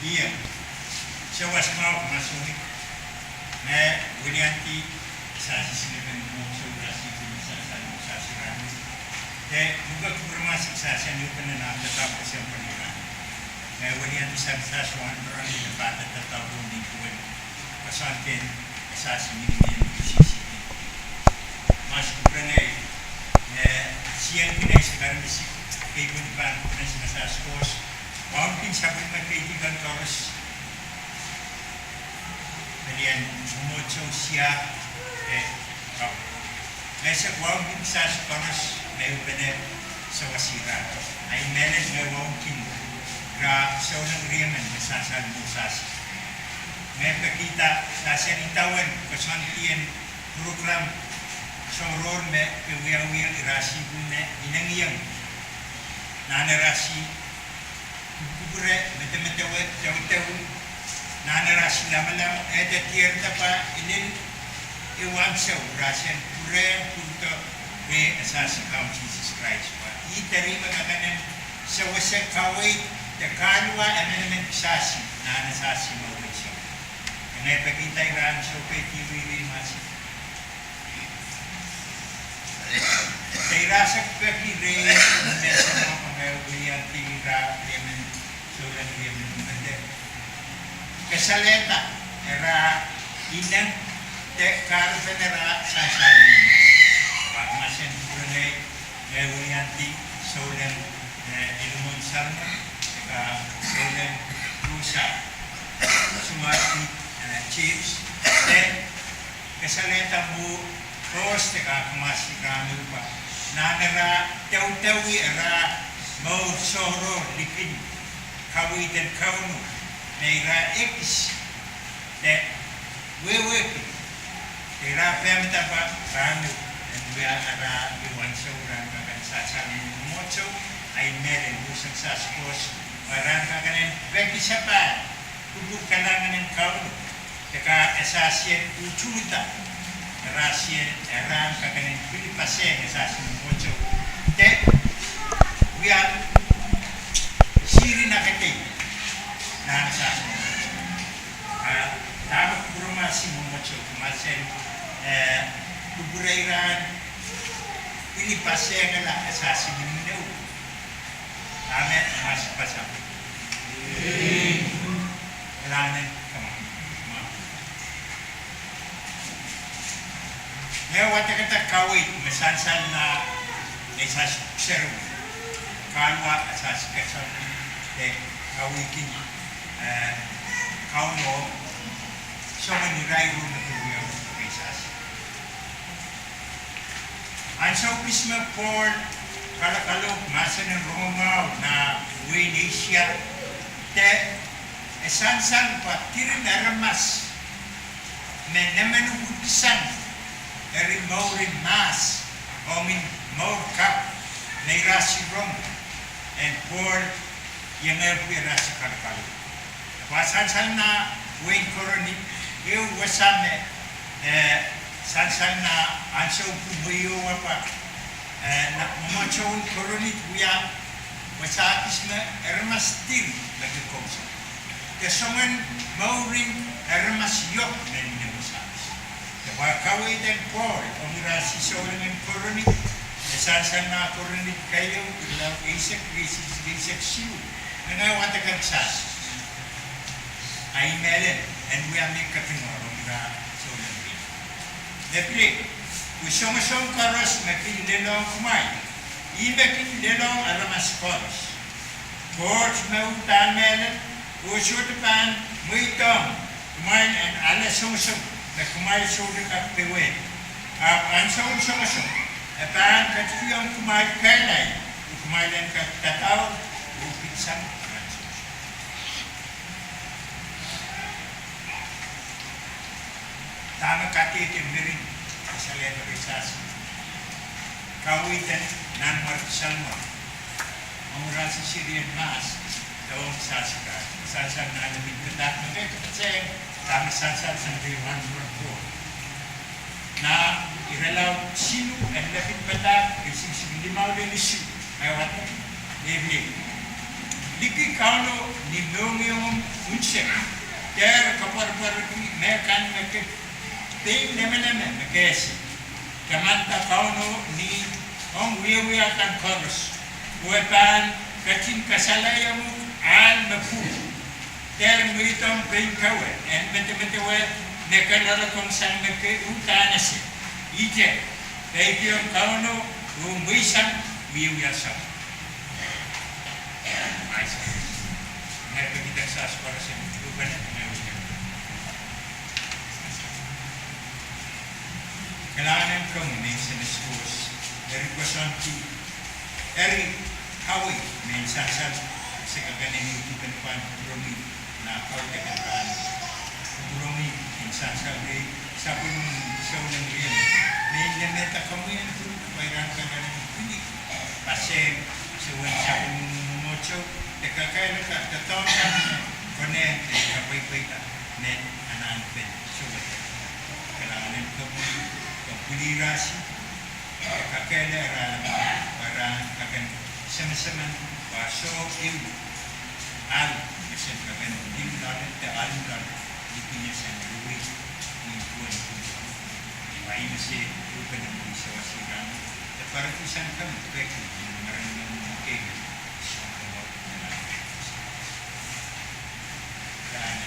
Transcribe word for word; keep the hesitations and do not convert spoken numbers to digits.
Iang, sawas mwahu ma sohte, me weliandi kisasi sinepen mwohnsou rasih, me sasal mwohnsou rasih. De, muhk kupwuromwail kisasi ni upene nan tatap kesempwal ira. Me weliandi sasal wahn pwurehng ni pahn tatap ni duwen kasonten kisasi minimin kisisi. Mas kupwuren ei, eh, siang kin ei sakaramisi, kei pwon pahn kupwuren sasal kos. Waunkin sapwellime keidi kan koaros. Pelian mwohnsou sia, eh, kau. Me se waunkin kisasi koaros, me upene sawas ira. Ahi mehlel me waunkin ira souleng riemen me sasal mwohnsou rasih. Me pekihda sasal idawehn koasoandien program sohror me ke wiawi ong ira sihpw me inengieng. Nan ira sih kupwure, medemedewe, deudeu, nan ira sih lamalam, eh, de dier de pwa ilin, eh, wahnsou, ira sih pwurehng pwurodo, eh, sasal Kaun Sises Krais pwa. Ih deri me kakenen sewese kaweid, de kaluwa emenemen kisasi, nan sasal me wehwehsang. Me pekihda ira ansou pwe kihwei masi. Ira sehse peki reh, me sehse mwahu me weliandi ira riemen, souleng riemen mende. Kasalehda ira ineng de kahrepen ira sasal. Pahn mahsen pwurehng ei, me weliandi souleng, eh, Ilmon Salmon, ka souleng Rusa, Sumati, eh, Chiefs, de kasalehda mwo koaros de ka kumasi rahn uhk pwa. Nan ira deudeu ira mour sohror likin kaweid en Kauno, me ira ekis de wehwehki. Ira pehmada pwa rahn uhk, en wia ira iwensou rahn kakan sasal mwohnsou, ahi mehlel mwohnsou sasal kos, pwa rahn kakan en peki sapahl, kupwur kalahngan en Kauno, de ka sasal utuhda, ira sih, eh, rahn kakan en pil pasehng sasal mwohnsou, de wia siri nakadei, nan sasal mwohnsou. Ah, dahme kupwuromwail mwohnsou, mahsen, eh, kupwure ira, pil pasehngala sasal minimineu. Dahme mas pasang. Kalahngan en Kauno. Ngehi wadekada kaweid me sansal nan ei sasal serui. Kaluwa sasal kesempwal de kaweid kin, eh, Kauno soangen irair me ke wia ei sasal. Ansou kis me Pohl kalokalohk mahsen en rongamwahu nan wehin Eisia, de e sansal pwa diren aramas me nemen wekisang eri mourin mahs, ong mour kapw, me ira sih rong, en Pohl iengehki ira sih kalokalohk. Pwe sansal nan wehin Korint, ehu wasa me, eh, sansal nan ansou pwuhk me iowa pwa, eh, nan mwomwohdiso en Korint wia wasa kis me aramas dir me kin kousoan. De soangen mourin aramas iok me mie wasa kis. De pwa kaweid en Pohl ong ira sih souleng en Korint, e sansal nan Korint keieu, irelaud eisek, eisek, eisek siluh, me ngehi wadek kisasi. Ahi mehlel, en wia me kapinga ong ira souleng. Nepile, pwe songosong koaros me kin lelohng kumwail, ih me kin lelohng aramas koaros. Koht me uhdahn mehlel, oh sohte pahn mweidohng kumwail en ale songosong me kumwail sohte kak powehdi. Ahpw ansoun songosong, e pahn ketikihong kumwail kehlail, oh kumwail en kak dadaur, oh pitsang. Dahme kadehdehte mirin, kasalehda kisasi. Kaweid en Nanmwarki Salmon. Ong ira sih sirien mahs, de ong sasal, sasal nan lepin padahk me ke kepeseng, dahme sansal sang de wan murko. Nan irelaud siluh en lepin padahk, ire siluh, limau lel isuh, me wadek, nepile. Liki Kauno ni mohngiong, Dehr koapworopworki mehkan me ke pein lemeleme me ke ese. Tamanda Kauno ni ong wiewia kan koaros, oh e pahn ketin kasalehiong uhk ahl me pwung. Dehr mweidohng pein kewe en medemedewe me ke loalokong sang me ke uhdahn ese. Ihte, peikiong Kauno oh mweisang wiewia soang. Kalahngan en komwi me nsensuwed, eri koasoandi, eri kawei me nsensuwed, se kak en eni dipen pahn kupwuromwi nan kaudok en rahn. Kupwuromwi en nsensuwed, sapwellimomwi souleng riemen, me nda me dahme komwi en kupwuromwi rahn, kak en kupwuromwi pasel, se uwen sapwellimomwi mwomwohdiso, de kak en kak doadoahk kan me konehng de kapweipweida me anahn pen sowet. Kalahngan en komwi, komw pwilirasi, de kak en rahn, rahn kak en semesemen, pwe soh ehu ahl me sen kak en limwahn loale, de ahl loale, lipilahsang rewei, ni duwen duwen. Ih me se, duwen duwen sewese rahn, de pwarodo sang komwi peki, ni marain me mwohn kei me, soh komwi, rahn.